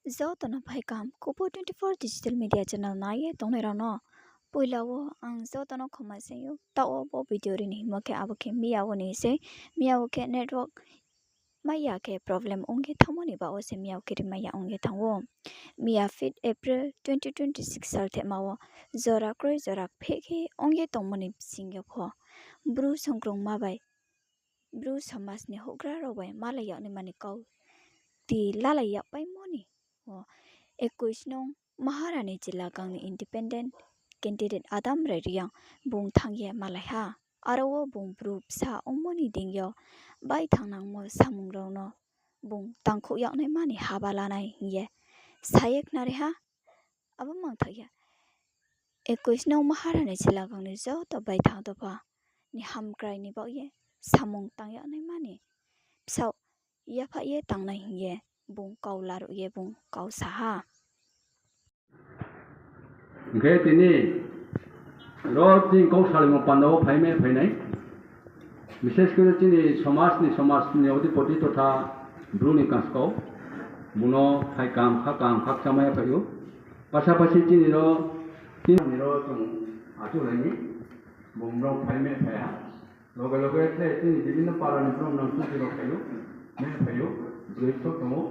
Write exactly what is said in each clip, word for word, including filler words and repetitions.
Joto no phai kaham Kupo twenty four digital media channel nai ye tongnai rao no. Poila wo ang joto no khoma se ou, taoh wo bo video ri ni hingmo khe abo khe miya wo ni sei, miya wo khe network mai ya khe problem ong ye thanngmo ni baoh wo se miya wo khe rimai ya ong ye thanng ou. Miya fifth April twenty twenty six sal thehma wo jora kroi jora pheh khe ong ye tongmo ni bsing yo pho Bru songkrungma bai Bru somaj ni houhgra rao bai malai yag naima ni kau ti lalai yagpaimo ni o ekush nung Maharani Chilagang ni independent candidate Adam Rai Reang bung thanng ye malai ha. Aro wo bung Bru bsa ongmo ni deing yo baithang nangmo samung rao no bung tangkhouh yag naima ni haba lanai hing ye sa ye khnari ha. Abo mangthaoh ya, ekush nung Maharani Chilagang ni joto baithang dopha ni hamkrai ni baoh ye samung tang yag naima ni bsaoh yaphaih ye tangnai hing ye bung kau laruh ye bung kau sa ha. Hing khe tini ro chini kau salaimo panda wo phai mai phai nai. Bishesh kore chini somaj ni, somaj ni odhipoti totha Bru ni kaskau, bung no phai kaham kha, kaham khakchangmai ya phai ou. Pasapasi chini ro, chini ro chung achouhlai ni, bung brao phai mai phai ha. Loge loge khe chini bibhinno para ni brao nang chouhti rao phai ou, mai phai ou, broi pho tong ou,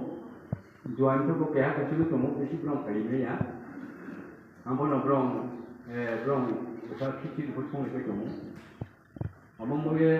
juan pho bo keha khe chini tong ou, bisi brao phai mai ya. Abo no brao, brao usa khichi pho songlai pai tong ou. Abo mo ye,